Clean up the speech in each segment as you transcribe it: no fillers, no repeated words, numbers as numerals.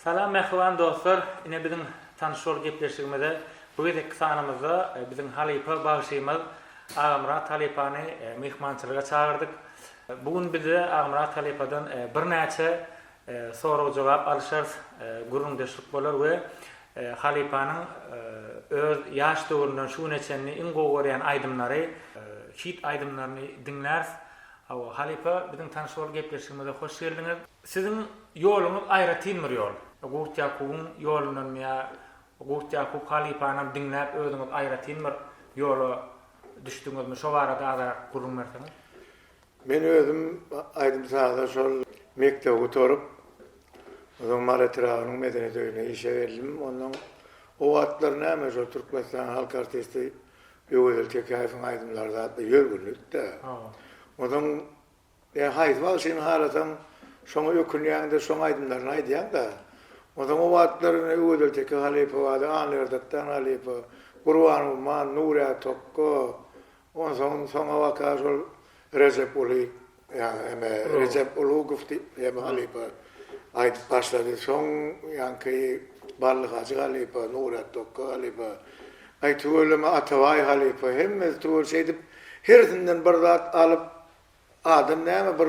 Salam mähriban dostlar, ine biziň tanyş bol gepleşigimize bu gezekki sanymyzda biziň halypa bagşymyz Agamyrat halypany myhmançylyga çagyrdyk. Bu gün bizde Agamyrat halypadan birnäçe sorag-jogap alyşarys, gürrüňdeşlik bolar we halypanyň öz ýaş döwründen şu güne çenli iň gowy görýän aýdymlary, hit aýdymlaryny diňläris. Hawa, halypa, biziň tanyş bol gepleşigimize hoş geldiňiz. Siziň ýoluňyz aýratyn bir ýol. Gurt Ýakubyň ýolundanmy ýa Gurt Ýakup halypanam diňläp özüňiz aýratyn bir ýola düşdüňizmi? Şo barada azarak gürrüň berseňiz. Men özüm aýdym-saza şol mekdebi gutaryp, onsoň Mary etrabynyň medeniýet öýüne işe geldim. Onsoň o wagtlar näme şol Türkmenistanyň halk artisti Öwezeli Tekäýewiň aýdymlary zatlar ýörgünlidi-dä. Onsoň ýa haýsy bagşyny halasaň, şoňa ökünýäň-de, şoň aýdymlaryny aýdýaň-da. Onsoň o wagtlar ine Öwezeli Teke halypa bardy, Annaberdi Atdan halypa, Gurban Gumman, Nuryýaz Tokga, Onsoň soňabaka şol Rejep Uly, ýa eme Rejep Ulugow diýip hem halypa aýdyp başlady. Soň ýaňky Bally Hajy halypa, Nurat Tokga halypa, aý tüweleme Atabaý halypa hemmesi tüwel şeýdip hersinden bir zat alyp Adam näme bir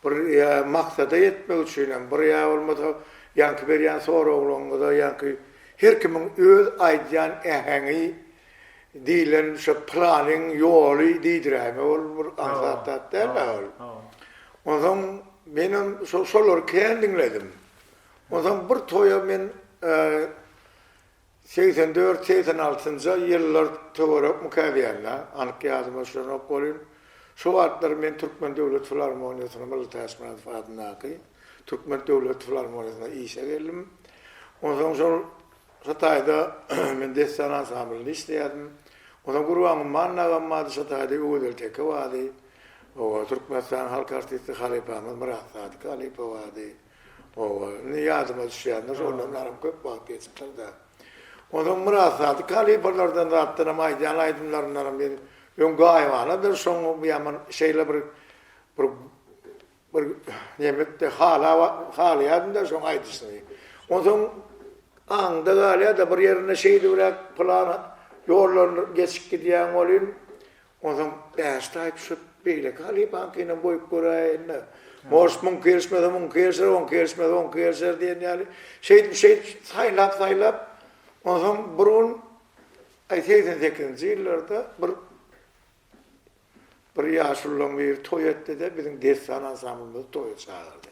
bir ýa maksada ýetmek üçinem, bir ýa bolmasa ýaňky berýän soraglaryňyza ýaňky her kimiň öz aýdýan äheňi diýlen şo planyň ýoly diýdiräýme ol bir aňsat zat däl-ä ol. Onsoň menem şo şolary kän diňledim. Onsoň bir toýa men 84, 86-njy ýyllar töwerekmikä diýende, anyk ýadyma düşenok welin, şo wagtlar men Türkmen döwlet filarmoniýasyna, Mylly Täçmyradow adyndaky Türkmen döwlet filarmoniýasyna işe geldim. Onsoň şol şo taýda men dessan ansamblynda işleýärdim. Onsoň Gurban agam bardy, şo taýda Öwezeli Teke bardy. Oba, Türkmenistanyň halk artisti halypamyz Myrat Sadyk halypa bardy. Hawa, indi ýadyma düşýändir, şondan bärem köp wagt geçipdir-dä. Onsoň Myrat Sadyk halypalardan zatdanam aýdýan aýdymlaryndanam men öň gaýybanadyr, şoň ýaman şeýle bir bir bir nemetdi, halap halaýardym-da şoň aýdyşyny. Onsoň aňda galýar-da bir ýerinde şeýdibräk pylan ýollaryny geçip gidýäň welin, Onsoň bäşde aýdyşyp, beýleki halypaňkynam goýup göräýeýin-dä. Может, muňky gelişmese, muňky gelişer, oňky gelişmese, oňky gelişer diýen ýaly. Şeýdip, şeýdip, saýlap-saýlap, onsoň bir gün, aý, 88-nji ýyllarda bir bir ýaşulularyň biri toý etdi-de, biziň dessan ansamblymyzy toýa çagyrdy.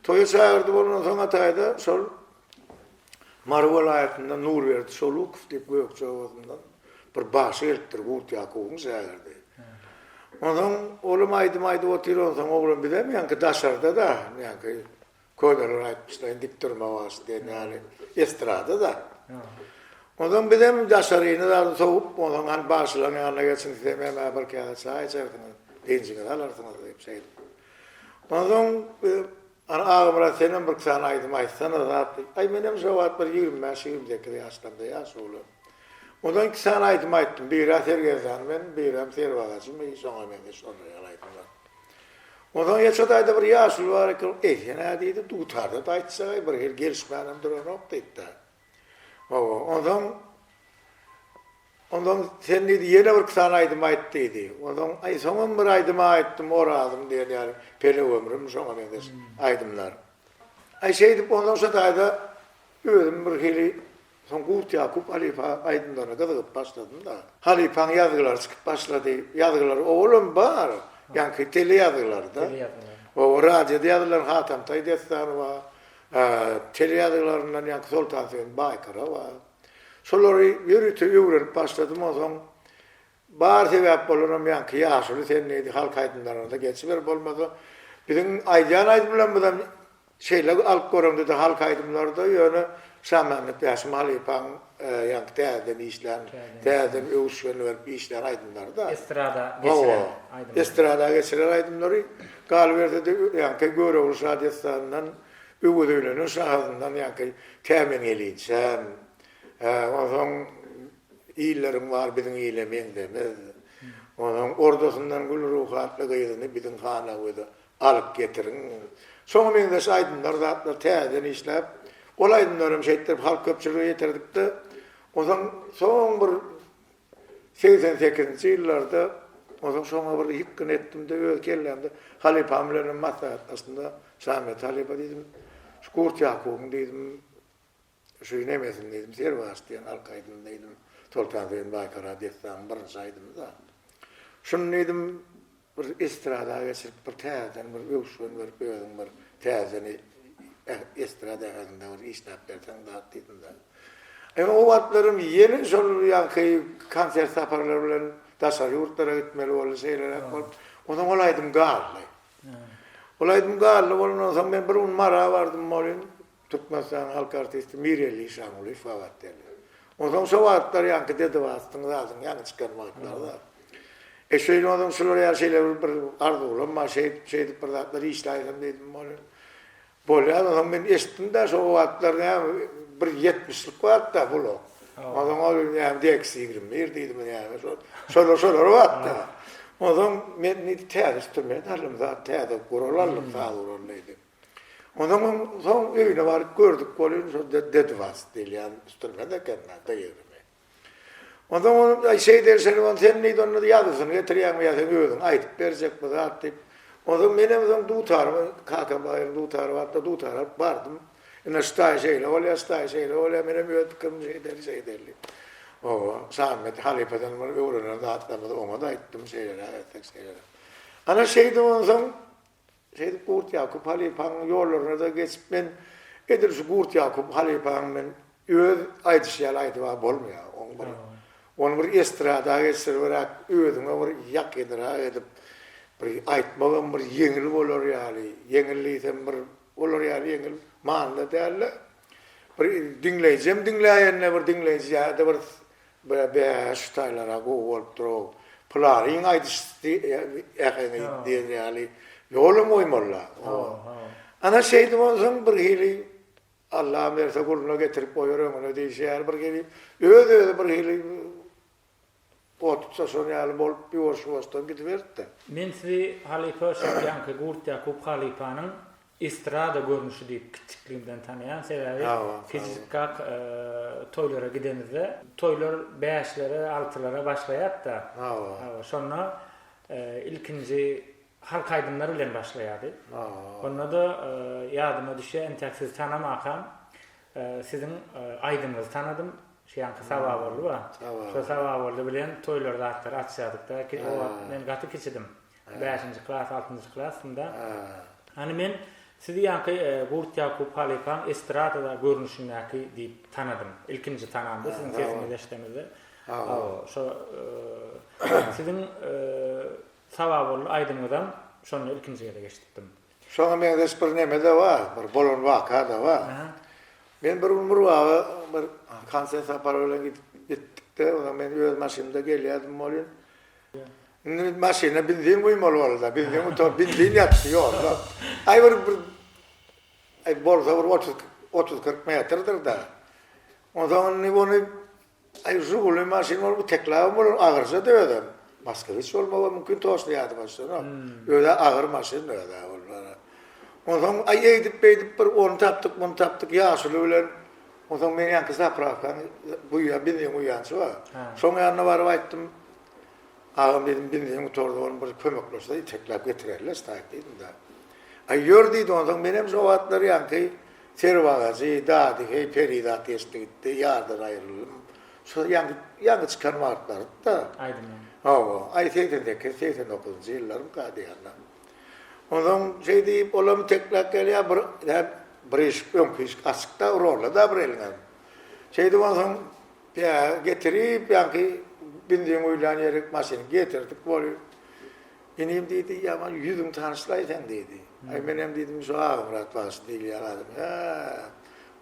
Toýa çagyrdy bolansoň Ataýda şol Mary welaýatyndan Nurberdi Çolukow diýip Gökje obasyndan bir bagşy gelipdir, Gurt Ýakubyň şägirdi. Onsoň olam aýdym aýdyp otyr, onsoň oglan bizem ýaňky daşarda-da, ýaňky köneler aýtmyşlaýyn dikdurma bagşy diýen ýaly estrada-da. Onsoň bizem daşaryny zady sowup, onsoň hany bagşylaryň ýanyna geçiň, sizem hem-ä bir käse çaý içersiňiz, dynjyňyzy alarsyňyz diýip şeýdip. Onsoň Ana Agamyrat senem bir sany aýdym aýtsana zat diýip. Aý menem şo wagt bir 25, 28 ýaşlarymda ýaş oglan. Ondan iki sany aýdym aýtdym. Biri-ä Sergezdan men, birem Serbagajymy, şoňa meňzeş şonda ýaly aýdymlar. Onsoň ýeçe daýda bir ýaşuly bar eken, Eý sen-ä diýdi, dutarda-da aýtjak-aý, bir hili gelişmänem duranok diýdi-de. Hawa, onsoň Onsoň sen diýdi, ýene bir sany aýdym aýt diýdi. Onsoň aý soňam bir aýdym aýtdym, Orazym diýen ýaly, Pelek ömrüm şoňa meňzeş aýdymlar. Aý şeýdip onsoň şo taýda özüm bir hili soň Gurt Ýakup halypa aýdymlaryna gyzygyp başladym-da. Halypaň ýazgylary çykyp başlady. Ýazgylary owalam bar, ýaňky teleýazgylary-da. Hawa, radioda ýazylan Hatamtaý dessany bar. Teleýazgylaryndan ýaňky Soltansöýün Baýkara bar. Şolary ýörite öwrenip başladym, onsoň bar sebäp bolanam ýaňky ýaşuly sen diýdi, halk aýdymlaryna-da geçiber, bolmasa biziň aýdýan aýdymlarymyzam şeýle alyp göreňde-de halk aýdymlary-da, ýöne Şamämmet Bäşim halypaň ýaňky täzeden işlän, täzeden öwüşgin berip işlän aýdymlary-da. Estrada geçiren aýdymlary. Estrada geçiren aýdymlary, galyberse-de ýaňky Görogly şa dessanyndan Öwez öýlenen şahasyndan ýaňky tä men gelinçäm, hä, onsoň illeriň bary biziň ile meňzemez. Onsoň ordasyndan Gülruh atly gyzyny biziň Hanagöze alyp getiriň. Şoňa meňzeş aýdymlar zatlar täzeden işläp. Ol aýdymlaram şeýtdirip halk köpçülige ýetirdik-de, onsoň soň bir 88-nji ýyllarda onsoň şoňa bir ýykgyn etdim-de, öz kellämde halypam bilenem maslahatlaşdym-da, Şamet halypa diýdim, şu Gurt Ýakubyň diýdim, şu nemesini diýdim, Serbaş diýen halk aýdymyny diýdim, Soltansöýün Baýkara dessanyň birinji aýdymy-da. Şuny diýdim, Bir estrada geçirip bir täzeden bir öwüşgin berip özüň bir täzeden estrada äheňinde bir işläp berseň zat diýdim-de. Ýöne o wagtlaram ýene şol ýaňky konsert saparlary bilen daşary ýurtlara gitmeli boldy şeýleräk bolup. Onsoň ol aýdym galdy. Ol aýdym galdy bolandan soň men bir gün Mara bardym welin Türkmenistanyň halk artisti Mirelli Işangulyýew gabat geldi. Onsoň şo wagtlar ýaňky Dedebastyň zadyň ýaňy çykan wagtlary-da. E şeýle onsoň şular ýaly şeýle bir bir arzuwlam bar, şeýdip şeýdip bir zatlar işläýsem diýdim ony. Bolýar onsoň men eşitdim-de şo wagtlar näme bir ýetmişlik wagt-da bul. Onsoň ol näme DX 21 diýdimi näme şol şolar şolar wagt-da. Onsoň men diýdi täze instrument aldym zat täze gural aldym saz gural diýdi. Onsoň soň öýüne baryp gördük welin şo Dedwas diýilýän instrument eken-dä D-ýigrimi. Onsoň ony aý şeýderşeli ony sen diýdi onda ýazgysyny getirýäňmi ýa sen özüň aýdyp berjekmi zat diýip. Onsoň menem soň dutarymy kakam baýryň dutary bardy dutary alyp bardym. Ine şu taýy şeýle bolýar, şu taýy şeýle bolýar, menem öz pikirimi şeýdeli şeýdeli diýip. Oba, Şamämmet halypadan bir öwrenen zatlarymyzy oňa-da aýtdym, şeýleräk etsek şeýleräk. Ana şeýdip onsoň Şeýdip Gurt Ýakup halypaň ýollaryna-da geçip men edil şu Gurt Ýakup halypaň men öz aýdyşy ýaly aýdyp-a bolmaýar. Oň bir ony bir estrada geçiribiräk özüňe bir ýakynrak edip bir aýtmagam bir ýeňil bolar ýaly, ýeňil diýsem bir olar ýaly ýeňil manyda däl-de, bir diňleýjem diňläýende bir diňleýji ýa-da bir Bä, şu taýlar-a gowy bolupdyr-ow. Pylanyň aýdyş äheňi diýen ýaly ýolam goýmaly-la. Ana şeýdip onsoň birhili Allam berse guluna getirip goýar öňüne diýşi ýaly birhili öz-özi birhili ot tutaşan ýaly bolup ýuwaş-ýuwaşdan gidiberdi-de. Men sizi halypa şol ýaňky Gurt Ýakup halypanyň Estrada görnüşi diýip kiçjikligimden tanaýan sebäbi kiçijikkäk toýlara gidemizde toýlar bäşlere altylara başlaýardy-da şonda ilkinji halk aýdymlar bilen başlaýardy onda-da ýadyma düşýär entäk sizi tanamakam siziň aýdymyňyzy tanadym şu ýaňky Saba boldy bar şo Saba boldy bilen toýlar zatlary açýardyk-da o wagt men gaty kiçidim Bäşinji klas, altynjy klasdym-da. Hany men sizi ýaňky Gurt Ýakup halypaň estradada görnüşindäki diýip tanadym. Ilkinji tanamda siziň sesiňizi eşidemizde. Hawa, şo siziň Sababolly aýdymyňyzam şonda ilkinji gezek eşidipdim. Şoňa meňzeş bir neme-de bar, bir bolan waka-da bar. Men bir gün Murgaba bir konsert sapary bilen gidip gitdik-de, onsoň men öz maşynymda gelýärdim welin, Indi maşyna benzin guýmaly boldy-da. Benzin gutar, benzin ýatdy ýolda. Aý bir bir aý bolsa bir 30 30-40 metrdir-de. Onsoň indi ony aý Žiguli maşyn bolup teklabam bolar, agyrja-da özem. Moskwiç bolmagy mümkin toşny ýadyma düşenok. Öz-ä agyr maşyn öz-ä ol. Onsoň aý eýdip-beýdip bir ony tapdyk, muny tapdyk ýaşuly bilen. Onsoň men ýaňky zaprawkany guýýan, benzin guýýançy bar. Şoň ýanyna baryp aýtdym. Agam diýdim, benzin gutardy, ony bir kömekleşse itekläp getirerler staýk diýdim-de. Aý ýör diýdi, onsoň menem şo wagtlar ýaňky Serwagajy, Dady heý, Perizat geçdi gitdi, ýardan aýryldym. Şo ýaňky, ýaňy çykan wagtlarydy-da. Aýdymlar. Hawa, aý 88, 89-njy ýyllarmyka diýýän-de. Onsoň şeý diýip, olam itekläp gelýär, bir, bir işik, öňki işik açyk-da, rolda-da bir eliňem. Şeýdip onsoň Bä, getirip, ýaňky benzin guýulýan ýerik maşyny getirdik boly. Inim diýdi, ýaman ýüzüň tanyşlaý sen diýdi. Aý menem diýdim, şu Agamyrat bagşy diýilýän adam. Hä,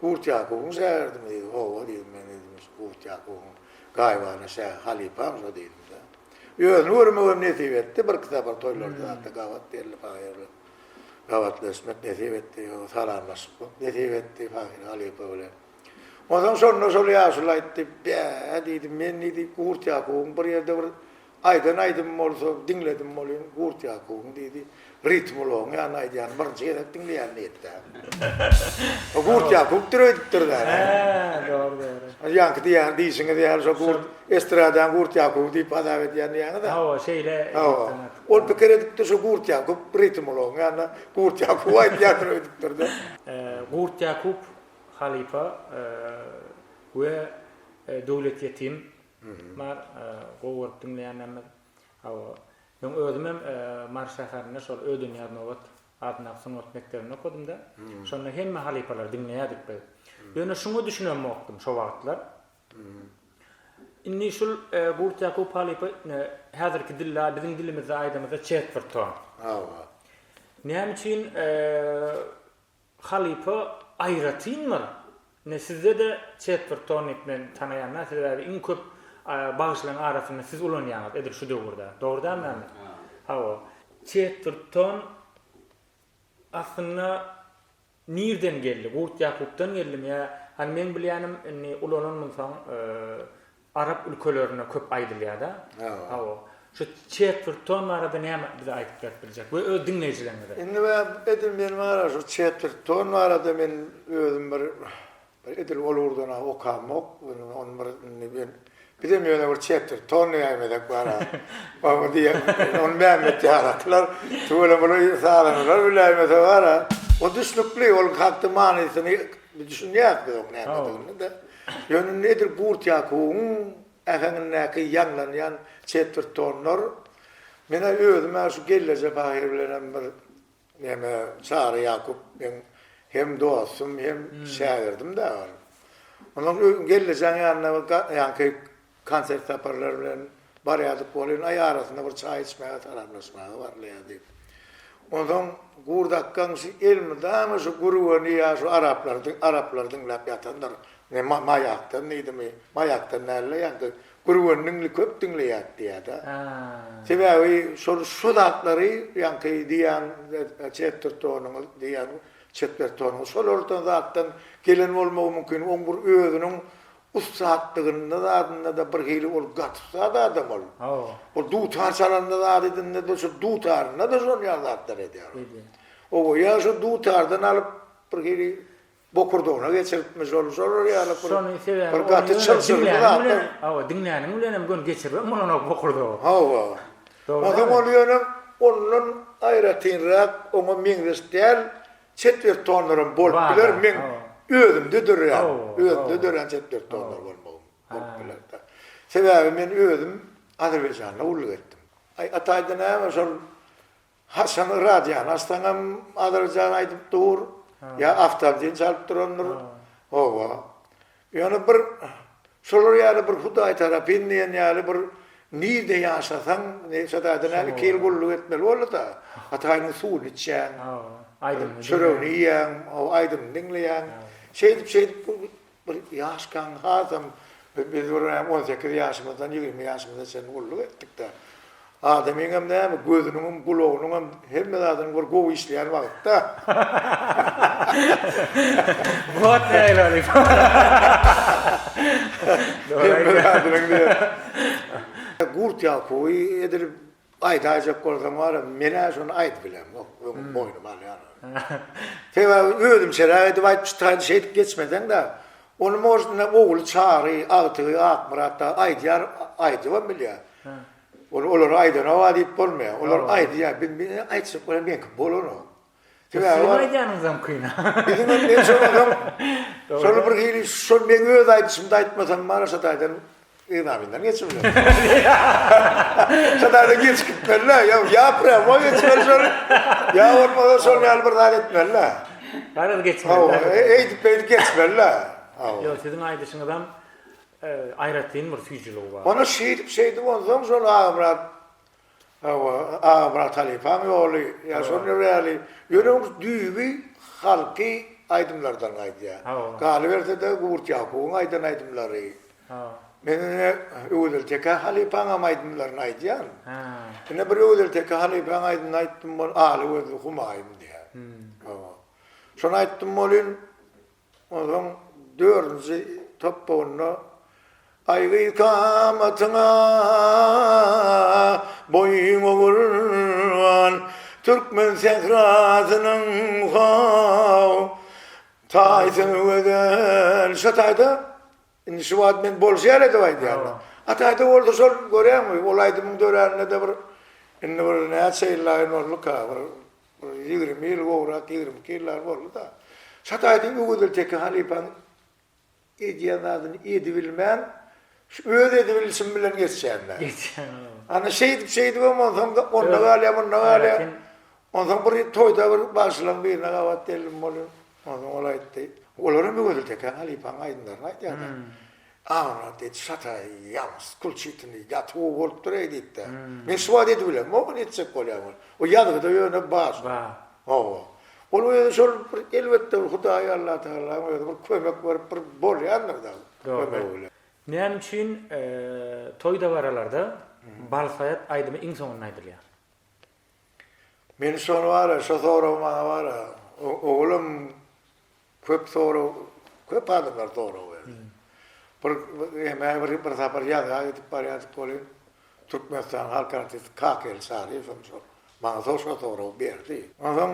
Gurt Ýakubyň şägirdimi diýdi. Hawa diýdim, men diýdim, şu Gurt Ýakubyň gaýybana şä halypam şo diýdim-de. Özüni görmegem nesip etdi, birki sapar toýlarda zatda gabat geldi pahyr bilen. Gabatlaşmak nesip etdi, salamlaşmak nesip etdi pahyr halypa bilen. Onsoň şonda şol ýaşuly aýtdy, Bä, diýdi, men diýdi, Gurt Ýakubyň bir ýerde bir Aýdan aýdymy bolsa diňledim welin Gurt Ýakubyň diýdi. Ritmologyň ýanynda aýdýany birinji gezek diňleýän diýdi-dä. O Gurt Ýakupdyr öýdüpdir-dä. Hä, dogry, dogry. Ýaňky diýýän diýşiňiz ýaly şo Gurt, estradaň Gurt Ýakuby diýip hasap edýän diýýäňiz-ä. Hawa, şeýle Hawa. Ol pikir edipdir şo Gurt Ýakup ritmologyň ýanynda Gurt Ýakup aýdýandyr öýdüpdir-de. Gurt Ýakup halypa we Döwlet Ýetim bar, gowy görüp diňleýänlerimiz. Hawa. Meň özümem Mary şäherinde şol Ödenýaz Nobat adyndaky sungat mekdebinde okadym-da. Şonda hemme halypalary diňleýärdik biz. Ýöne şuňa düşünemokdym şo wagtlar. Indi şul Gurt Ýakup halypa häzirki dilde, biziň dilimizde aýdamyzda çetwert ton. Hawa. Näme üçin Halypa aýratyn bir ine sizde-de çetwert ton diýip men tanaýan-da sebäbi iň köp bagşylaryň arasynda siz ulanýaňyz edil şu döwürde. Dogry dälmi Mämmet? Hawa. Çetwert ton aslynda nirden geldi? Gurt Ýakupdan geldimi ýa hany meň bilýänim indi ulanan bolsaň Arap ülkelerinde köp aýdylýada. Hawa. Şu çetwert ton barada näme bize aýdyp berip biljek we öz diňleýjileriňize? Indi we edil men bara şu çetwert ton barada men özüm bir bir edil ol ugurdan okamok. Ony bir indi men bizem ýöne bir çetwert ton diýäýmesek bara. Baba diýen ony Mämmet ýaraklar tüweleme bular sazandalar biläýmese bara. O düşnükli ol hakda manysyny düşünýäs biz oň nämedigini-de. Ýöne indi edil Gurt Ýakubyň äheňindäki ýaňlanýan çetwert tonlar, men-ä özüm-ä şu Gelleje pahyr bilenem bir neme, Çary Ýakup meň hem dostum, hem şägirdim-dä ol. Onsoň Gellejäň ýanyna ýaňky Konsert saparlary bilen barýardyk welin, aý arasynda bir çaý içmäge, salamlaşmaga barylýardy. Onsoň Gurdakgaň şu elmydama şu gürgeni ýa şu araplary, araplary diňläp ýatandyr. Ne Maýakdan diýdimi, Maýakdan däl-de ýaňky Gürgeni diňli köp diňleýärdi diýýär-de. Sebäbi şol şu zatlary ýaňky diýýän çetwertonyňyz diýýän çetwertonyňyz şolardan zatdan gelen bolmagy mümkin. Oň bir özüniň Ussatlygynda zadynda-da bir hili ol gaty ussat adam ol. Hawa. Ol dutar çalanda zat edende-de şu dutarynda-da şol ýaly zatlar edýär ol. Edýär. Owa, ýa şu dutardan alyp bir hili bokurdagyna geçiripmiş ol, şolar ýaly bir Şony sebäbi bir ony gaty ýöne çylşyrymly diňläniň zatlar. bilen, hawa, diňläniň bilenem göni geçiribem bolanok bokurdagy. Hawa. Dogry Onsoň dälmi? ol ýöne ondan aýratynrak, oňa meňzeş däl Çetwert tonlaram bolup biler, meň özümde dörän, özümde dörän çetwert tonlar bolmagym bolup biler-de. Sebäbi men özüm Azerbaýjanda gulluk etdim. Aý, Ataýda näme şol haçan radiony açsaňam Azerbaýjan aýdyp dur, ýa awtandin çalyp durandyr. Hawa. Ýöne bir şolar ýaly bir Hudaý tarapyn diýen ýaly bir nirde ýaşasaň, şo taýda näme 2 ýyl gulluk etmeli boldy-da. Ataýynyň suwuny içýäň, çöregini iýýäň, aýdymyny diňleýäň. Şeýdip-şeýdip bir ýaşkaň hasam biz bir 18 ýaşymyzdan 20 ýaşymyza çenli gulluk etdik-de. Adamyňam näme, gözüniňem, gulagynyňam, hemme zadynyň bir gowy işleýän wagtda. Bu wagt nähili bolýar? Hemme zadynyň diýen. Gurt Ýakuby edil aýdaýjak bolsaň bar, men-ä şony aýdyp bilemok, öňüm boýnuma alýan. Sebäbi özümçeräk edip aýdyp çykaýdy, şeýdip geçmeseň-de, ony может ine ogly Çary, agtygy Akmyrat dagy aýdýar, aýdybam bilýär. Ol olara aýdanok-a diýip bolmaýar. Olar aýdýar. Biz men aýtjak bolýan meňki bolanok. Sebäbi Siziň aýdýanyňyzam kyn. Biziň hem men şol adam şol bir hili şol meň öz aýdyşymda aýtmasam bar şo taýdan ekzamenden geçip biler. Şo taýdan geçip gitmeli-dä. Ýa ýa prýamoý geçmeli şol. Ýa bolmasa şol ýaly bir zat etmeli-dä. Garaz geçmeli. Eýdip beýdip geçmeli-dä. Ýok, siziň aýdyşyňyzam Aýratyn bir süýjüligi bar. Ony şeýdip şeýdip onsoň şol Agamyrat hawa Agamyrat halypaň ýoly ýa şol ýaly ýöne oň düýbi halky aýdymlardan gaýdýar. Galyberse-de Gurt Ýakubyň aýdan aýdymlary. Men ine Öwezeli Teke halypaňam aýdymlaryny aýdýan. Ine bir Öwezeli Teke halypaň aýdymyny aýtdym ol Aly gözli Humaýym diýýär. Hawa. Şony aýtdym welin Onsoň dördünji topbagynda. Aý gyz kamatyňa boýuňa gurban, Türkmen sährasynyň how taýsyny gözel. Şo taýda indi şu wagt men bolşy ýaly edip aýdýan. A taýda bolsa şol görýäňmi, ol aýdymyň döränine-de bir indi bir näçe ýyllaýyn bolduka, bir bir 20 ýyl gowrak, 22 ýyllar boldy-da. Şo taýda Öwezeli Teke halypaň Edýän zadyny edibilmän, şu öz edibilişim bilen geçýän-dä. Geçýän. Ana şeýdip şeýdibem onsoň onda galýar, munda galýar. Onsoň bir toýda bir bagşylaryň birine gabat geldim welin, onsoň ol aýtdy. Olar hem Öwezli Tekäň halypaň aýdymlaryny aýdýarlar. Agamyrat diýdi, Şataý ýalňyş kulçitini gaty gowy bolupdyr-eý diýipdi. Men şu wagt edibilemok, ony etjek bolýan. O ýazgyda ýöne bar. Bar. Hawa. Ol özi şol bir elbetde bir Hudaý Allatagalaň özi bir kömek berip bir bolýandyr da kömegi bilen. Näme üçin toý dabaralarda Balsaýat aýdymy iň soňunda aýdylýar? Men şony bara şo sorag maňa bara ogulam Köp sorag, köp adamlar sorag berdi. Bir hemä bir bir sapar ýazga gidip barýardyk welin, Türkmenistanyň halk artisti Kakeli Çaryýew hem şol maňa şo şo soragy berdi. Onsoň,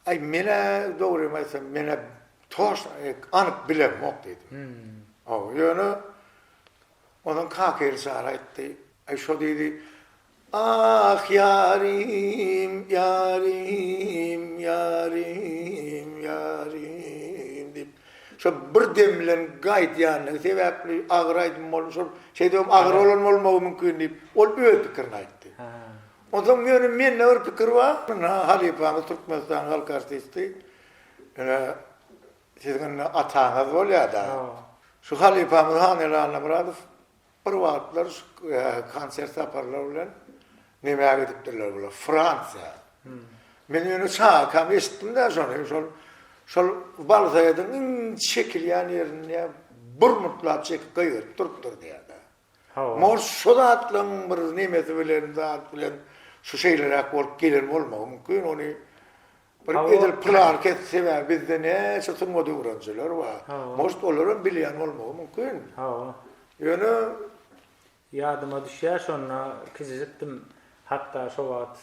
aý men-ä dogrymy aýtsam, men-ä toşno anyk bilemok diýdim. Hawa, ýöne onsoň Kakeli Çary aýtdy, aý şo diýdi, Ah ýarym, ýarym, ýarym, ýarym diýip, şo bir dem bilen gaýdýanlygy sebäpli agyr aýdym boldy, şol şeýdibem agyr bolan bolmagy mümkin diýip, ol öz pikirini aýtdy. Onsoň ýöne mende bir pikir bar, ynha halypamyz Türkmenistanyň halk artisti, ine siziň indi ataňyz bolýar-da. Şu halypamyz Haneli Annamyradow Bir wagtlar şu konsert saparlar bilen nämä gidipdirler bular, Fransiýa. Men ýöne çagakam eşitdim-dä şony, şol şol Balsaýadyň iň çekilýän ýerinde bir murtlap çekip gygyryp durupdyr diýýär-de. Может, şo zatlaryň bir nemesi bilen, zat bilen şu şeýleräk bolup gelen bolmagy mümkin, ony Bir edil plan kes sebäbi bizde näçe sungat öwrenijiler bar. Может olaram bilýän bolmagy mümkin. Hawa. Ýöne Ýadyma düşýär şonda kiçijikdim hatda şo wagt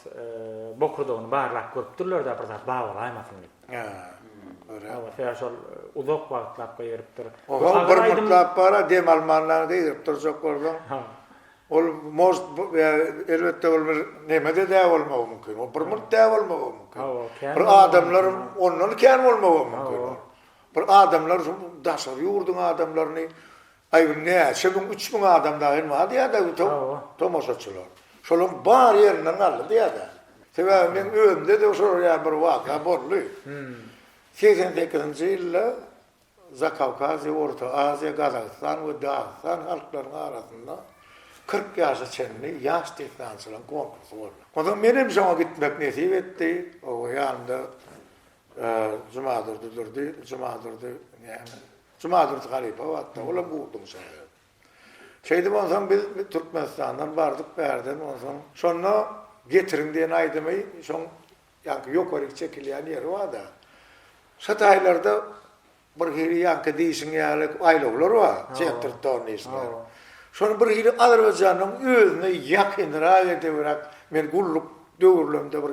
bokurdagyny barlap görüpdirler-de bir zat bar bolaýmasyn diýip. Hä. Görýän. Hawa sebäbi şol uzak wagtlap gygyrypdyr. Oho bir murtlap bara dem almandan gygyryp durjak bolsaň. Ol может elbetde ol bir neme-de däl bolmagy mümkin. Ol bir munt däl bolmagy mümkin. Bir adamlar ondan kän bolmagy mümkin. Bir adamlar daşary ýurduň adamlaryny aý bir näçe müň, 3000 adam dagy bar diýýär-de tomaşaçylar. Şolaryň bary ýerinden galdy diýýär-de. Sebäbi meň özümde-de şolar ýaly bir waka boldy. 88-nji ýylda Zakawkazýe, Orta Aziýa, Gazagystan we Dagystan halklarynyň arasynda 40 ýaşa çenli ýaş dessançylaryň konkursy boldy. Onsoň men hem şoňa gitmek nesip etdi. Oba ýanymda Jumadurdy Durdy, Jumadurdy näme? Jumadurdy halypa bardy, olam Gurduň şägirdi. Şeýdip onsoň biz Türkmenistandan bardyk bärden onsoň şonda Getiriň diýen aýdymy şoň Ýaňky ýokaryk çekilýän ýeri bar-da. Şo taýlarda bir hili ýaňky diýşiň ýaly aýlawlar bar, çekdirip don diýşiň ýaly. Şony bir hili Azerbaýjanyň özüne ýakynrak edibräk men gulluk döwürlerimde bir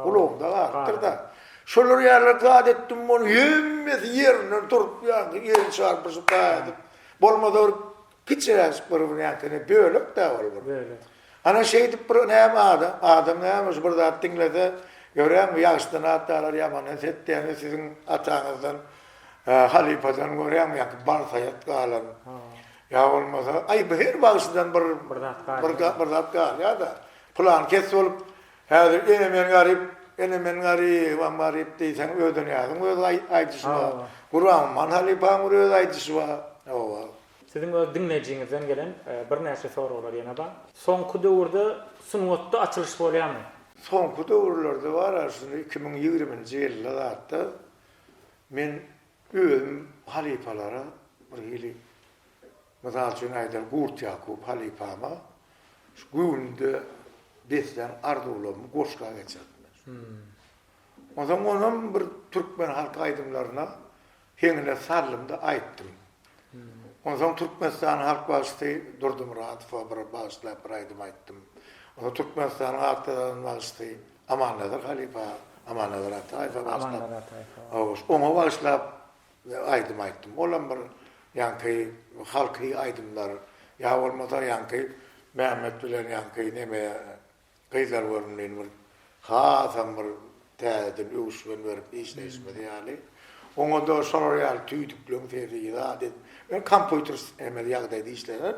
gulagymda galypdyr-da. Şolar ýaly zat etdim, ony hemmesi ýerinden turup ýaňky elini çarpyşyp gaýdyp, bolmasa bir Kiçiräjik bir ýaňkyny bölek-dä ol bir. Bölek. Ana şeýdip bir näme adam, adam näme şu bir zat diňlese, görýäňmi ýagşydan at galar, ýamandan set diýýän siziň ataňyzdan, halypadan görýäňmi ýaňky Balsaýat galan. Ýa bolmasa, aý bu her bagşydan bir Bir zat galýar. Bir zat galýar-da. Pylan kes bolup, häzir ene men garyp, ene men garybam garyp diýseň Ödenýazyň öz aýdyşy bar. Gurbanguman halypaň bir öz aýdyşy bar. Hawa. Siziň öz diňleýjiňizden gelen birnäçe soraglar ýene bar. Soňky döwürde sungatda açylyş bolýarmy? Soňky döwürlerde bar-a, şuny 2020-nji ýylda zatda men özüm halypalara bir hili, mysal üçin aýdaly, Gurt Ýakup halypama şu göwnümde beslän arzuwlarymy goşga geçirdim men. Onsoň onam bir türkmen halk aýdymlaryna Heňine saldym-da aýtdym. Onsoň Türkmenistanyň halk bagşysy Durdy Myradowa bir bagyşlap bir aýdym aýtdym. Onsoň Türkmenistanyň at gazanan bagşysy Amannazar halypa, Amannazar Ataýewe bagyşlap, hawa, oňa bagyşlap aýdym aýtdym. Olam bir ýaňky halky aýdymlar, ýa bolmasa ýaňky Mämmet bilen ýaňky neme Gyzlar görnülini bir hasam bir täzeden öwüşgin berip işleýşimiz ýaly. Oňa-da şolar ýaly tüýdükleň sesi zat edip, ýöne kompýuter emeli ýagdaýda işlener.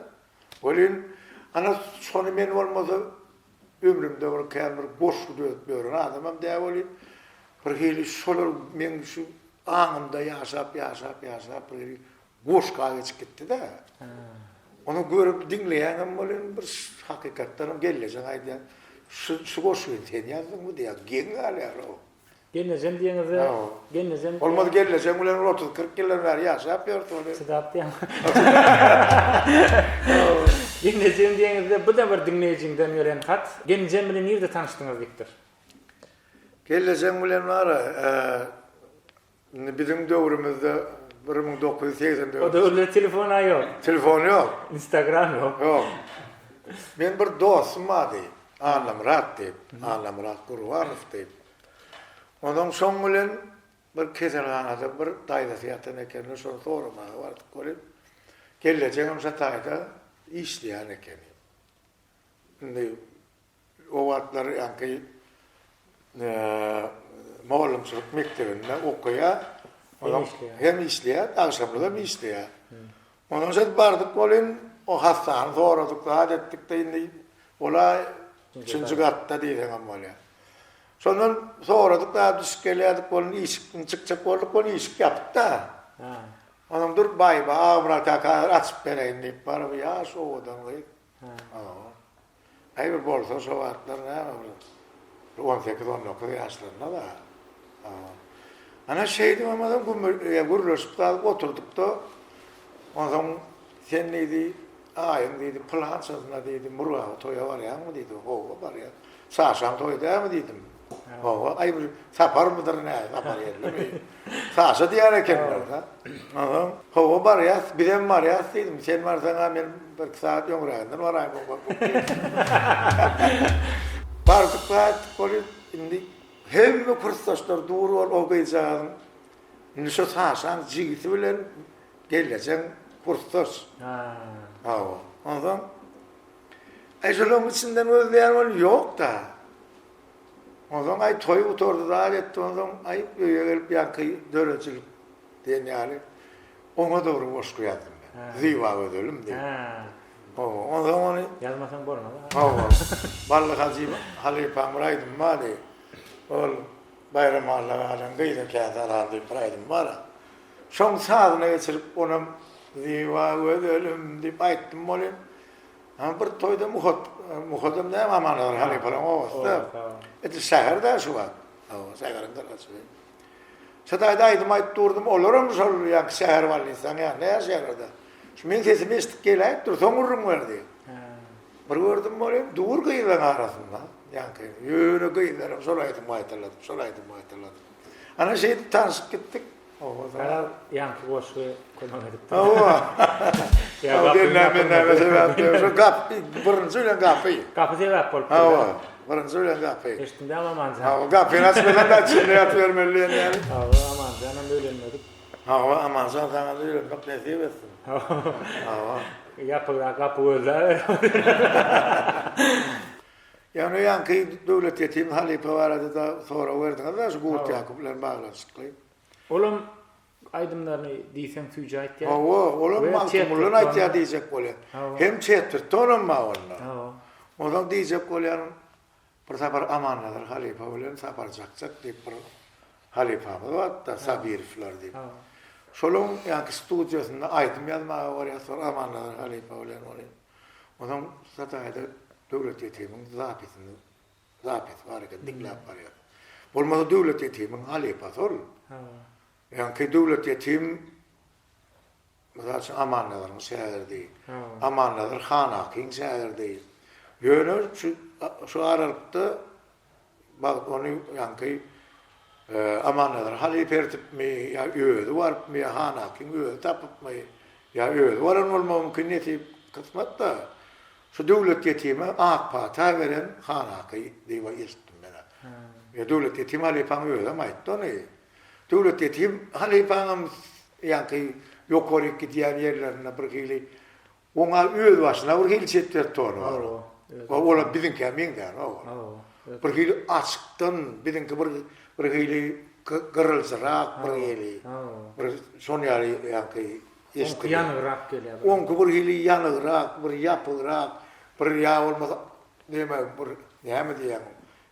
Welin, ana şony men bolmasa ömrümde bir kän bir goşgy döredip ýören adamam däl welin, bir hili şolar meň şu aňymda ýaşap, ýaşap, ýaşap bir hili Goşga geçip gitdi-de. Ony görüp diňleýäňem welin bir hakykatdanam gelnejeň aýdýar, şu şu goşgyny sen ýazdyňmy diýýär, geň galýar-ow. Gelnejem diýeňizde, gelnejem. Bolmasa gelnejeň bilen bir 30-40 ýyldan bäri ýaşap ýörüs ony. Çydap diýýäň. Gelnejem diýeňizde, bu-da bir diňleýjiňden gelen hat. Gelnejem bilen nirde tanyşdyňyz diýipdir. Gelnejeň bilen bar-a, Indi biziň döwrümizde 1984. O döwürler telefon-a ýok. Telefon ýok. Instagram ýok. Ýok. Men bir dostum bardy, Annamyrat diýip, Annamyrat Gurbanow diýip. Onuň şoň bilen bir keselhanada bir daýzasy ýatan ekeni, şony soramaga bardyk welin, gelnejeňem şo taýda işleýän ekeni. Indi O wagtlar ýaňky mugallymçylyk mekdebinde okaýar. Hem işleýär, agşamlygam işleýär. Ondan şeýdip bardyk welin, o hassany soradyk, zat etdik-de indi ol-a üçünji gatda diýseňem bolýar. Şondan soradyk zat düşüp gelýärdik welin, işikden çykjak bolduk welin, işik ýapyk-da. Ondan dur baý-ba, Agmyrat kaka açyp bereýin diýip baryp, ýaş owadan gyz. Aý bir bolsa şo wagtlar näme bir 18 19 ýaşlarynda-da. Ana şeýdip ondan gürleşip galyp oturdykda onsoň sen diýdi aýyň diýdi pylançasyna diýdi Murgaba toýa barýaňmy diýdi. Hawa barýan. Saşaň toýy dälmi diýdim. Hawa aý bir saparmydyr nä sapar ýerlimi. Saşa diýer ekenler-de. Onsoň, Hawa, barýas, bizem barýas diýdim. Sen barsaň-a men birki sagat öňräginden baraýyn oba. Bardyk gaýtdyk welin, indi hemme kursdaşlar dur bol o gyzjagazyň. Indi şo Saşaň jigisi bilen gelnejeň kursdaş. Hawa. Onsoň, aý şolaryň içinden gözleýän welin ýok-da. Onsoň aý toý gutardy zat etdi onsoň aý öýe gelip ýaňky döredijilik diýen ýaly oňa dogry goşgy ýazdym men. Zyba gözelim diýip. Hawa onsoň ony Ýazmasaň bolmaz. Hawa. Bally Hajy halypaň bir aýdymy bardy. Ol Baýram Alla galan gyza käse alan diýip bir aýdymy bar. Şoň sazyna geçirip onam Zyba gözelim diýip aýtdym welin Ha bir toýda Muhat, Muhadam näme Amanazar halypalaryň obasy-da. Edil şäher-dä şu wagt. Hawa, şäheriň gyrasy. Şo taýda aýdym aýdyp durdum, olaram şol ýaňky şäher bolnisaň ýanynda ýaşaýarlar-da. Şu meň sesimi eşidip geläýipdir, soň gürrüň berdi. Bir gördüm welin, dur gyzlaryň arasynda, ýaňky, ýöne gyzlaram şol aýdymy gaýtaladyp, şol aýdymy gaýtaladyp. Ana şeýdip tanşyp gitdik. Garaz, ýaňky goşgy kömek edipdir. Hawa. Ýa gapy näme sebäp? Şu gapy, birinji bilen gapy. Gapy sebäp bolupdyr. Hawa, birinji bilen gapy. Eşitdiňdä Amanjan. Hawa, gapyny açmasaň da içinde ýatybermeli diýen ýaly. Hawa, Amanjanam öýlenmedik. Hawa, Amanjan saňa-da öýlenmek nesip etsin. Hawa. Ýapygrak gapy gözläber. Ýöne ýaňky Döwlet Ýetim halypa barada-da sorag berdiňiz-dä şu Gurt Ýakup bilen baglanyşykly. Olam aýdymlaryny diýseň süýji aýtýar. Hawa, olam Magtymgulydan aýtýar diýjek bolýar. Hem çetwert tonam bar onda. Hawa. Onsoň diýjek bolýanym, bir sapar Amannazar halypa bilen Sapar Jakjak diýip bir halypamyz bardy-da, Sabirowlar diýip. Şolaryň ýaňky studiýasynda aýdym ýazmaga barýas, şol Amannazar halypa bilen welin. Onsoň Sataýda Döwlet ýetimiň zapisini Zapis bar eken, diňläp barýas. Bolmasa Döwlet ýetimiň halypasy ol. Ýaňky Döwlet ýetim, mysal üçin, Amannazaryň şägirdi. Amannazar Hanakyň şägirdi. Ýöne şu şu aralykda Bagt ony ýaňky Amannazar halypa ertipmi, ýa özi barypmy, ýa Hanakyň özi tapypmy? Ýa özi baran bolmagy mümkin nesip kysmat-da. Şu Döwlet ýetime ak pata beren Han Aky diýip eşitdim men-ä. Ýa Döwlet ýetim halypaň özem aýtdy ony. Döwlet ýetim halypaňam ýaňky ýokaryk gidýän ýerlerinde bir hili oňa özbaşyna bir hili çetwert tony bar. Olam biziňkä meňzänok ol. Bir hili açykdan biziňki bir bir hili gyryljyrak bir hili. Bir şon ýaly ýaňky Oňky ýanygrak gelýär. Oňky bir hili ýanygrak, bir ýapygrak, bir ýa bolmasa neme bir näme diýýäň,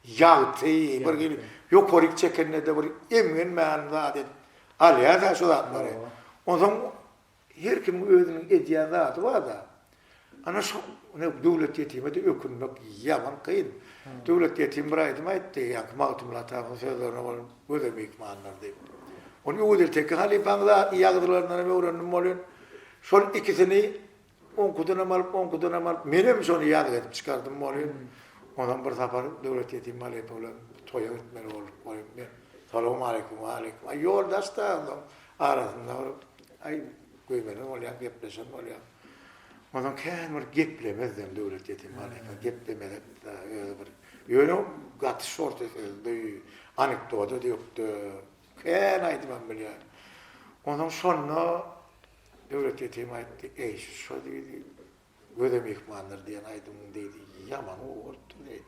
ýagty, bir hili ýokaryk çekende-de bir emgenmän zat edip alýar-da şu zatlary. Onsoň her kimiň özüniň edýän zady bar-da. Ana şo Döwlet ýetime-de ökünmek ýaman kyn. Döwlet ýetim bir aýdym aýtdy, ýaňky Magtymguly atamyň sözlerine bolan Göze myhmanlar diýip. Ony Öwezeli Teke halypaň ýazgylaryndan hem öwrendim welin, şol ikisini oňkudanam alyp, oňkudanam alyp, menem şony ýazgy edip çykardym welin, onam bir sapar Döwlet ýetim halypa bilen toýa gitmeli bolduk welin, men Salowmaleýkim, waleýkim. Aý, ýoldaş-da onsoň arasynda bir aý göýberen bolýan, gepleşen bolýan. Onsoň kän bir geplemezdem Döwlet ýetim halypa, geplemezem-de özi bir. Ýöne gaty şorta sözli, anekdoda dökdi, kän aýdymam bilýär. Onsoň şonda Döwlet ýetim aýtdy, Eý, şo diýdi, Göze myhmandyr diýen aýdymyň diýdi, ýaman gowy bolupdyr diýdi.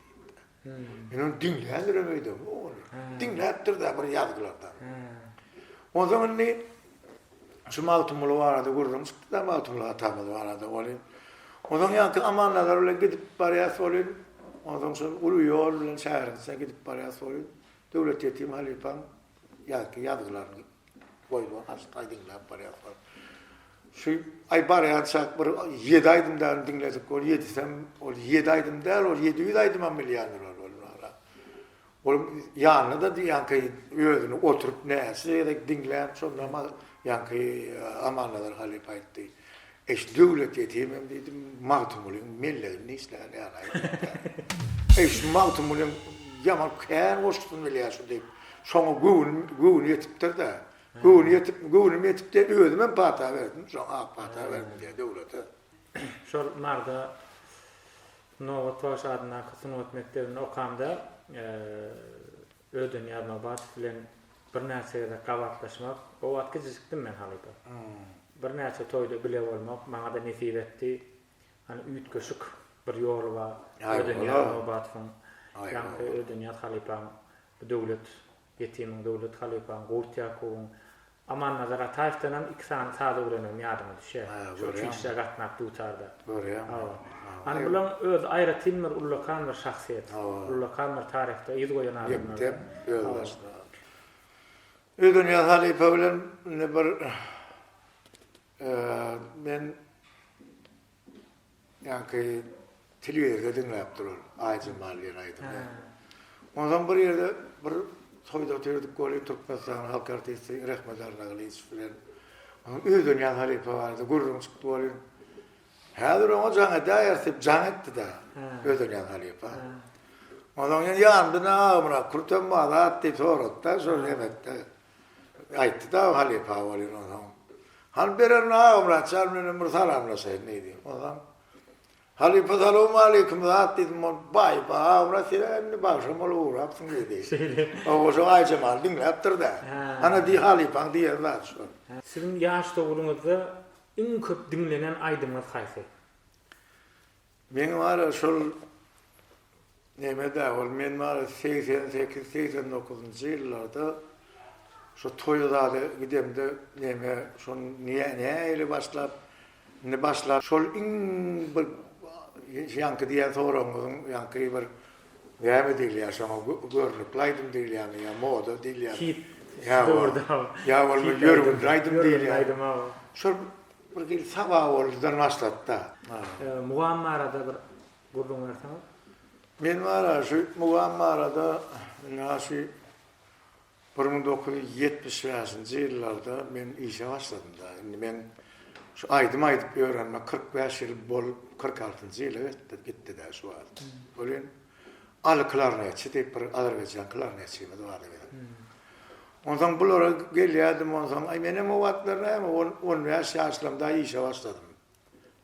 Men ony diňländirem öýdemok ony. Diňläpdir-dä bir ýazgylardan. Onsoň indi şu Magtymguly barada gürrüň çykdy-da, Magtymguly atamyz barada welin. Onsoň ýaňky Amannazar bilen gidip barýas welin, onsoň şol uly ýol bilen şäheriň içine gidip barýas welin, Döwlet ýetim halypaň ýazky ýazgylaryny goýup açyp diňläp barýas. Şu aý barýançak bir ýedi aýdym dagyny diňledik, ol ýedisem, ol ýedi aýdym däl, ol 700 aýdymam bilýändir ol. Ol ýanynda-da ýaňky özüni oturyp näçe gezek diňlän, şonda ýaňky Amannazar halypa aýtdy. Eş, Döwlet ýetimem diýdim, Magtymgulyň melleginde işlän ýaly aýdýar. Eý, şu Magtymgulyň ýaman kän goşgusyny bilýär şu diýip, şoňa göwün, göwni ýetipdir-de. Göwni ýetip, göwnüm ýetip diýip, özümem pata berdim, şoňa ak pata berdim diýýär Döwlete. Şol Marda Nobat bagşy adyndaky sungat mekdebinde okamda Ödenýaz Nobatow bilen birnäçe gezek gabatlaşmak, o wagt kiçijikdim men halypa. Birnäçe toýda bile bolmak maňa-da nesip etdi. Hany üýtgeşik bir ýoly bar Ödenýaz Nobatowyň, ýaňky Ödenýaz halypaň bu Döwlet Ýetimiň, Döwlet halypaň, Gurt Ýakubyň, Amannazar Ataýewdenam iki sany saz öwrenigim ýadyma düşýär. Şu uçilişşä gatnap dutarda. Görýän. Hawa. Hany bulaň özi aýratyn bir ullakan bir şahsyýet. Ullakan bir taryhda yz goýan adamlar. Mekdep özbaşyna. Ödenýaz halypa bilen indi bir men Ýaňky telewizorda diňläpdir ol Aýjemal diýen aýdymy. Onsoň bir ýerde bir toýda otyrdyk weli Türkmenistanyň halk artisti Rehmet Arnagylyjow bilen. Onuň Ödenýaz halypa barada gürrüň çykdy welin, Häzir oňa jaň edäýeris diýip jaň etdi-de Ödenýaz halypa. Onsoň ýene ýanymda ne Agamyrat Kürtem bar zat diýip sorady-da şol nebetde. Aýtdy-da halypa welin onsoň. Hany bererin Agamyrat jan bilenem bir salamlaşaýyn diýdi. Onsoň Halypa salowmaleýkim zat diýdim. Ol baý ba Agamyrat sen-ä indi bagşam bolup ugrapsyň diýdi. Şeýle. Oba şo Aýjemaly diňläpdir-dä. Hana diý halypaň diýen zady şol. Siziň ýaş döwrüňizde iň köp diňlenen aýdymyňyz haýsy? Meň bar-a şol neme-dä ol men bar-a 88, 89-njy ýyllarda şo toýa zada gidemde neme şony nähili başlap, indi başlap şol iň bir ýaňky diýen soragyňyzyň ýaňky bir näme diýilýär şoňa görnükli aýdym diýilýärmi ýa moda diýilýärmi? Hit şu döwürde Ýa bolmasa ýörgünli aýdym diýilýär. Şol Bir hili saba boldudan başlady-da. Mugam barada bir gürrüň berseňiz. Men bar-a şu mugam barada ynha şu 1975-nji ýyllarda men işe başladym-da. Indi men şu aýdym aýdyp ýörenime 45 ýyl bolup, 46-njy ýyla gitdi-dä şu wagt. Welin Aly klarnetçi diýip bir azerbaýjan klarnetçimiz bardy biziň. Onsoň bulara gelýärdim onsoň, aý menem o wagtlar näme 15 ýaşlamda işe başladym.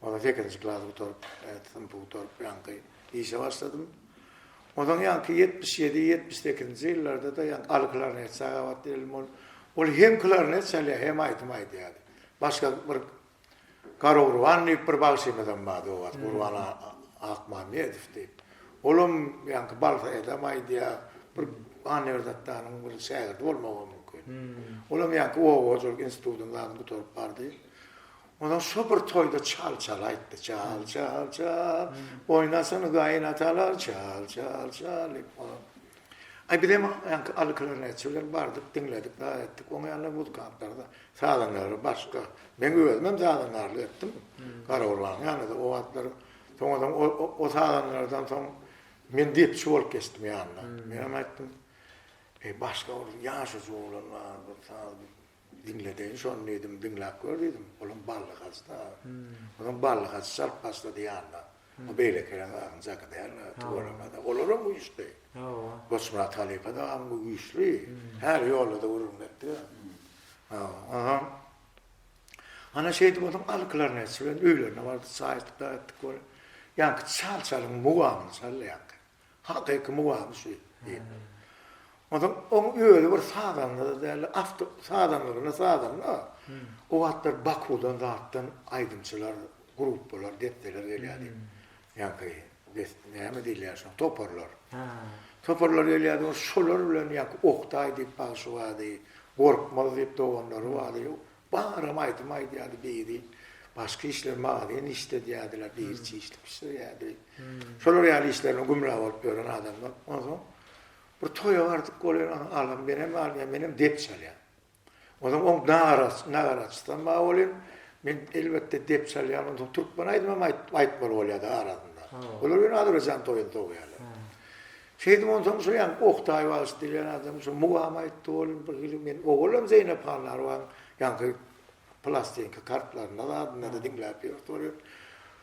Onsoň sekizinji klasy gutaryp, synpy gutaryp ýaňky işe başladym. Onsoň ýaňky 77, 78-nji ýyllarda-da ýaňky Aly klarnetçä gabat geldim. Ol, ol hem klarnet çalýar, hem aýdym aýdýardy. Başga bir Garagurban diýip bir bagşymyzam bardy o wagt, Gurban Akmammedow diýip. Olam ýaňky Balsaýadam aýdýar, bir Annaberdi Atdanyň bir şägirdi bolmagam mümkin. Olam ýaňky oba hojalyk institutyny zadyny gutaryp bardy. Onsoň şo bir toýda çal çal aýtdy. Çal çal çal, oýnasyn gaýynatalar, çal çal çal diýip. Aý bizem ýaňky Aly klarnetçi bilen bardyk, diňledik, zat etdik. Oň ýanynda muzykantlar-da, sazandarlar başga. Meň özümem sazandarlyk etdim. Garagurbanyň ýanynda-da o wagtlar. Soňradan o sazandardan soň men depçi bolup geçdim ýanyna. Menem aýtdym, Eý, başga bir ýaşajyk oglan bar, bir saz Diňledeýin şony diýdim, diňläp gör diýdim. Olam Bally Hajy-da. Onsoň Bally Hajy çalyp başlady ýanyna. O beýlekileň agyny jaky däl-ä, tüweleme-de. Olaram güýçli. Hawa. Goçmyrat halypa dagam güýçli. Häli ýolda-da gürrüň etdik-ä. Hawa. Onsoň ana şeýdip onsoň Aly klarnetçi bilen öýlerine bardyk, çaý içdik, zat etdik. Ýaňky çal-çalyň mugamyny çaldy ýaňky. Hakyky mugamy şu diýip. Onsoň oň özi bir sazanda-da däldi, awto sazanlygyna sazanda. O wagtlar Bakudan zatdan aýdymçylar, gruppalar, desseler gelýärdi. Ýaňky des näme diýilýär şoňa, toparlar. Toparlar gelýärdi, şolar bilen ýaňky Oktaý diýip bagşy bardy, Gorkmaz diýip doganlary bardy. Baram aýdym aýdýardy biri başga işler magazin işledýärdiler biri çişlik bişirýärdi. Şolar ýaly işlerine gümra bolup ýören adamlar. Onsoň bir toýa bardyk bolýar alam menem alýan menem dep çalýan. Onsoň oň nagaraç nagaraçysam bar bolýan men elbetde dep çalýan onsoň türkmen aýdymam aýtmaly bolýardy arasynda. Olar ýöne azerbaýjan toýuny sowýarlar. Şeýdip onsoň şo ýaňky Oktaý bagşy diýlen adam şo mugam aýtdy ol bir hili men owalam Zeýnep Hannarowaň ýaňky plastinka kartlarynda zadynda-da diňläp ýörüs bolýar.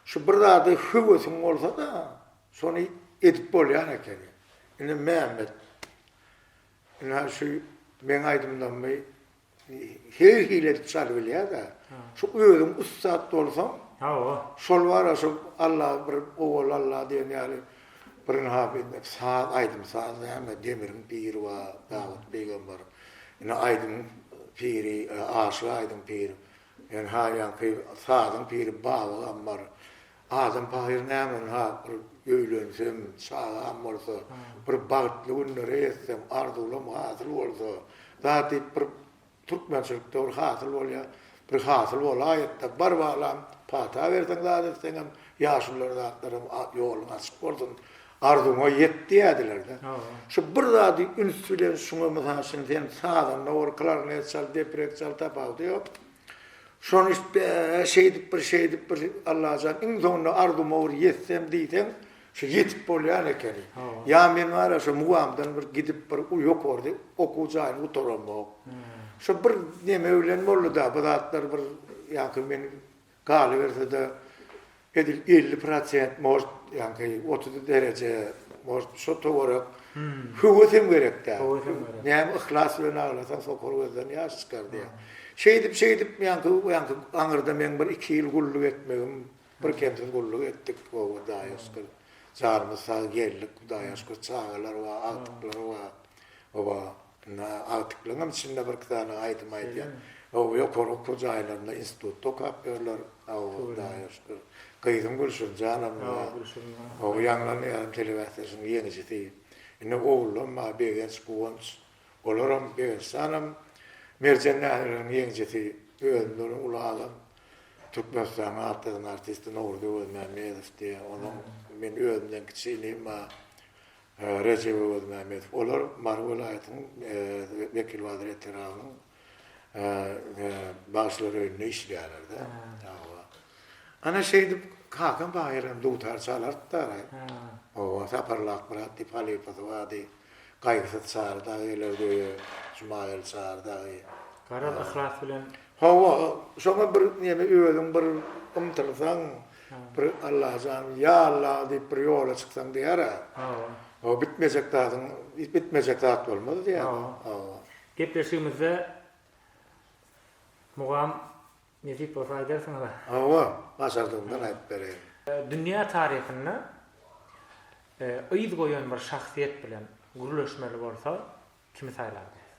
Şu bir zada höwesiň bolsa-da şony edip bolýan ekeni. Indi Mämmet ine şu meň aýdymlarymy Her hili edip çalybilýär-dä. Şu özüň ussat bolsaň, Hawa. Şol bar-a şu Alla bir owal Alla diýen ýaly bir ynha saz, aýdym-saz näme, demiriň piri bar, Dawut pygamber. Ine aýdymyň piri, Aşyk Aýdyň pir. Ynha ýaňky sazyň piri Baba Gammar. Adam pahyr näme ynha bir öýlensem, çagam bolsa, bir bagtly günlere ýetsem, arzuwlam hasyl bolsa, zat diýip bir türkmençilikde bir hasyl bolýar, bir hasyl bolaýyt-da, bar balam, pata berseň zat etseňem, ýaşulular zatlaram ýoluň açyk bolsun, arzuwyňa ýet diýýärdiler-de. Şu bir zady üns bilen şuňa mysal üçin sen sazanda bol, klarnet çal, deprek çal tapawudy ýok. Şony bä şeýdip bir şeýdip bir Allajan iň soňunda arzuwyma bir ýetsem diýseň şu ýetip bolýan ekeni. Ýa men bar-a şo Mugamdan bir gidip bir ýokarda okuw jaýyny gutaramok. Şo bir neme bilen boldy-da bu zatlar bir ýaňky men Galyberse-de, edil 50 prosent, может, ýaňky 30 dereje, может, şo töwerek höwesem gerek däl. Höwesem gerek. Näme yhlas bilen aglasaň, sokur gözden ýaş çykar diýýär. Şeýdip, şeýdip, ýaňky, ýaňky aňyrda meň bir iki ýyl gulluk etmegim, birkemsiz gulluk etdik, gowy, Hudaýa şükür. Janymyz sag geldik, Hudaýa şükür, çagalar bar, agtyklar bar. Oba. Indi agtyklaryňam içinde birki sany aýdym aýdýan. Hawa, ýokary okuw jaýlarynda, institutda okap ýörler. Hawa, Hudaýa şükür. Gyzym Gülşirin janam bar. Hawa, Ýaňlan ýaly telebäsleşigiň ýeňijisi. Indi ogullam bar, Begenç, Guwanç. Olaram, Begenç janam Merjen däneleriň ýeňijisi. Özünden uly adam. Türkmenistanyň at gazanan artisti Nowruz Öwezmämmedow diýýär. Onuň men özümden kiçi inim bar. Rejep Öwezmämmedow. Olar Mary welaýatynyň Wekilbazar etrabynyň bagşylar öýünde işleýärler-de. Hawa. Ana şeýdip kakam baýram dutar çalardy-da. Hawa, Saparly Akmyrat diýip halypasy bardy. Gaýgysyz Çary dagy gelerdi öýe, Jumageldi Çary dagy. Garaz yhlas bilen. Hawa, şoňa bir neme özüň bir ymtylsaň, Bir Allajan ýa Alla diýip bir ýola çyksaň diýer-ä. Hawa. Hawa, bitmejek zadyň, bitmejek zat bolmaz diýer. Hawa. Hawa. Gepleşigimizde mugam nesip bolsa aýdarsyňyz-a. Hawa, başardygymdan aýdyp bereýin. Dünýä taryhynda yz goýan bir şahsyýet bilen gürleşmeli bolsa kimi saýlardyňyz?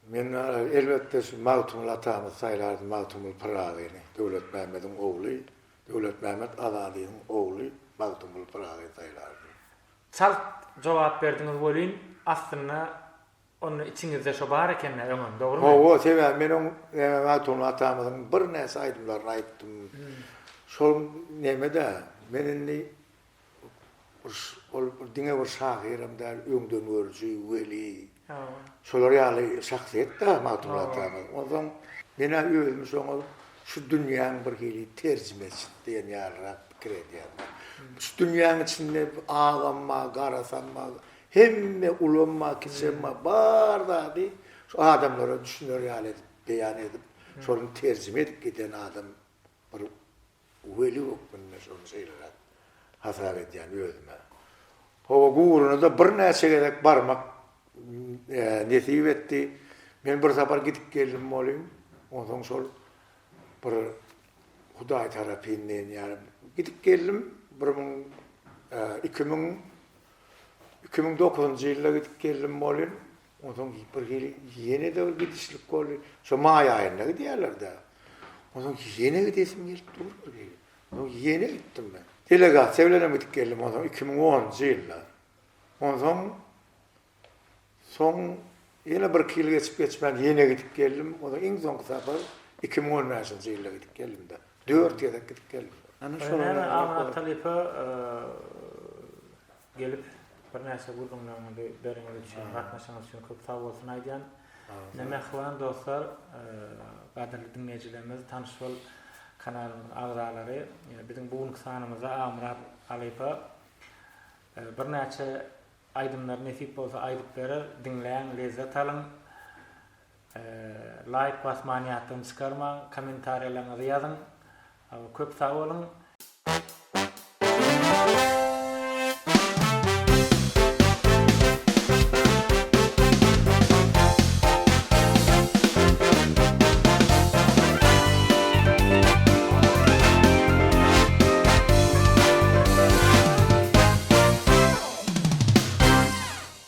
Men elbetde şu Magtymguly atamyzy saýlardym, Magtymguly Pyragyny, Döwletmämmediň ogly, Döwletmämmet Azadynyň ogly Magtymguly Pyragyny saýlardym. Çalt jogap berdiňiz welin, aslynda onda içiňizde şo bar ekendä öňem, dogrymy? Hawa, sebäbi men oň näme Magtymguly atamyzyň birnäçe aýdymlaryny aýtdym. Şol neme-dä, men indi Ol diňe bir şahyram däl, öňdengörüji, weli. Şolar ýaly şahsyýet-dä Magtymguly atamyz. Onsoň men-ä özümi şoňa şu dünýäň bir hili terjimeçisi diýen ýalyrak pikir edýän. Şu dünýäň içinde agam bar, garasam bar, hemme ulam bar, kiçem bar, bar zady şu adamlara düşüner ýaly edip, beýan edip, şony terjime edip giden adam bir Weli hökmünde şony şeýleräk hasap edýän özüme. Hawa, guburyna-da birnäçe gezek barmak nesip etdi. Men bir sapar gidip geldim welin, onsoň şol bir Hudaý tarapyn diýen ýaly gidip geldim. Bir müň, 2000, 2009-njy ýylda gidip geldim welin, Onsoň bir hili ýene-de bir gidişlik boldy. Şo maý aýynda gidýärler-dä. Onsoň ýene gidesim gelip dur bir hili. Onsoň ýene gitdim men. Delegasiýa bilenem gidip geldim onsoň 2010-njy ýylda. Onsoň soň ýene birki ýyl geçip geçmän ýene gidip geldim. Onsoň iň soňky sapar 2015-nji ýylda gidip geldim-de. Dört gezek gidip geldim. Ana şolar Näme Amanat halypa Gelip birnäçe gürrüňleriňizi bereniňiz üçin, gatnaşygyňyz üçin köp sag bolsun aýdýan. Ine mähriban dostlar, gadyrly diňleýjilerimiz, tanyş bol kanalymyzyň agzalary, biziň bu günki sanymyzda Agmyrat halypa birnäçe aýdymlary nesip bolsa aýdyp berer, diňläň, lezzet alyň. Laýk basmany ýatdan çykarmaň, kommentariýalaryňyzy ýazyň. Köp sag boluň.